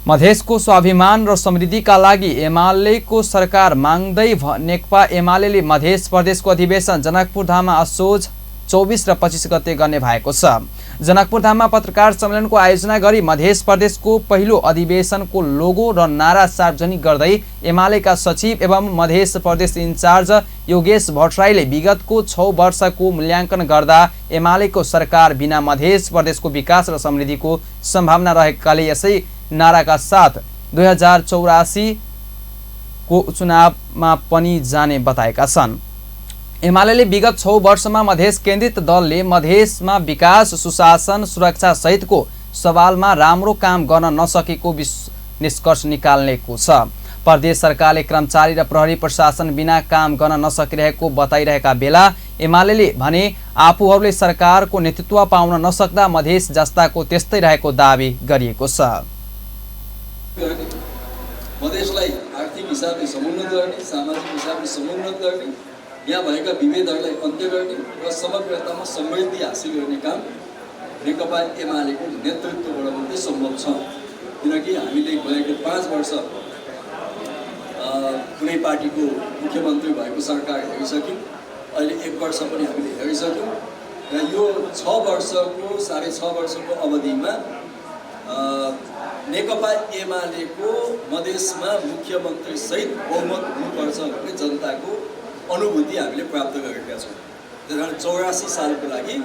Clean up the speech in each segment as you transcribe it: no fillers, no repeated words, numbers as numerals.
मधेसको स्वाभिमान र समृद्धिका लागि एमालेको सरकार माग्दै नेकपा एमाले मधेस प्रदेशको अधिवेशन जनकपुर धाममा असोज 24 र 25 गते गर्ने भएको छ। जनकपुर धाममा पत्रकार सम्मेलनको आयोजना गरी मधेस प्रदेशको पहिलो अधिवेशनको लोगो र नारा सार्वजनिक गर्दै एमालेका सचिव एवं मधेस प्रदेश इन्चार्ज योगेश भट्टराईले विगतको 6 वर्षको मूल्याङ्कन गर्दा एमालेको सरकार बिना मधेस प्रदेशको विकास र समृद्धिको सम्भावना रहेकाले यसै नाराका साथ 2084 को चुनावमा पनि जाने बताएका छन्। एमाले विगत 6 वर्षमा मधेस केन्द्रित दलले मधेसमा विकास, सुशासन, सुरक्षा सहितको सवालमा राम्रो काम गर्न नसकेको निष्कर्ष निकाल्नेको छ। प्रदेश सरकारले कर्मचारी र प्रहरी प्रशासन बिना काम गर्न नसकिरहेको बताइरहेका बेला एमाले भने आफूहरूले सरकारको नेतृत्व पाउन नसक्दा मधेस जस्ताको त्यस्तै रहेको दावी गरिएको छ। मधेसलाई आर्थिक हिसाबले समुन्नत गर्ने, सामाजिक हिसाबले समुन्नत गर्ने, यहाँ भएका विभेदहरूलाई अन्त्य गर्ने र समग्रतामा समृद्धि हासिल गर्ने काम नेकपा एमालेको नेतृत्वबाट मात्रै सम्भव छ। किनकि हामीले गएको 5 वर्ष कुनै पार्टीको मुख्यमन्त्री भएको सरकार हेरिसक्यौँ, अहिले 1 वर्ष पनि हामीले हेरिसक्यौँ र यो 6 वर्षको 6.5 वर्षको अवधिमा नेकपा एमालेको मधेसमा मुख्यमन्त्री सहित बहुमत हुनुपर्छ भन्ने जनताको अनुभूति हामीले प्राप्त गरेका छौँ। त्यसकारण 84 सालको लागि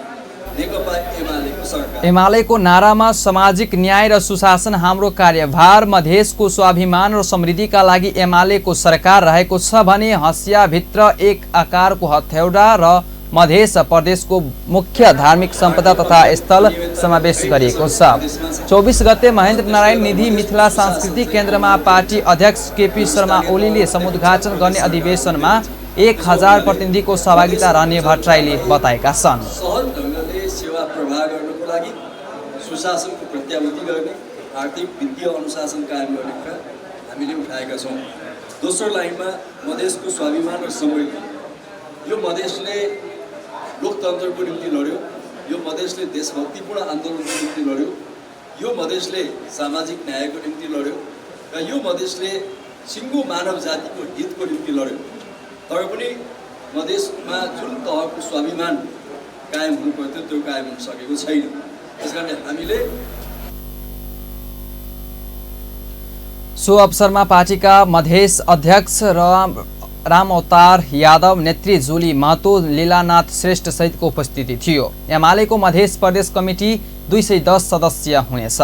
नेकपा एमालेको सरकार। एमालेको नारामा सामाजिक न्याय र सुशासन हाम्रो कार्यभार, मधेसको स्वाभिमान र समृद्धिका लागि एमालेको सरकार रहेको छ भने हँसियाभित्र एक आकारको हथौडा र मधेस प्रदेशको मुख्य धार्मिक सम्पदा तथा स्थल समावेश गरिएको छ। 24 गते महेन्द्र नारायण निधि मिथिला सांस्कृतिक केन्द्रमा पार्टी अध्यक्ष केपी शर्मा ओलीले समुद्घाटन गर्ने अधिवेशनमा 1000 प्रतिनिधिको सहभागिता रहने भट्टराईले बताएका छन्। सहज ढङ्गले सेवा प्रवाह गर्नको लागि सुशासनको प्रत्याभूति गर्ने, आर्थिक वित्तीय अनुशासन कायम गर्ने कुरा हामीले उठाएका छौँ। दोस्रो लाइनमा मधेसको स्वाभिमान र समृद्धि। यो मधेसले लोकतन्त्रको निम्ति लड्यो, यो मधेसले देशभक्तिपूर्ण आन्दोलनको निम्ति लड्यो, यो मधेसले सामाजिक न्यायको निम्ति लड्यो र यो मधेसले सिङ्गो मानव जातिको हितको निम्ति लड्यो। तर पनि मधेसमा जुन तहको स्वाभिमान कायम हुनुपर्थ्यो त्यो कायम हुन सकेको छैन। त्यसकारणले हामीले सो अवसरमा पार्टीका मधेस अध्यक्ष राम अवतार यादव, नेत्री जुली महतो, लीलानाथ श्रेष्ठ सहितको उपस्थिति थियो। एमालेको मधेस प्रदेश कमिटी 210 सदस्य हुनेछ।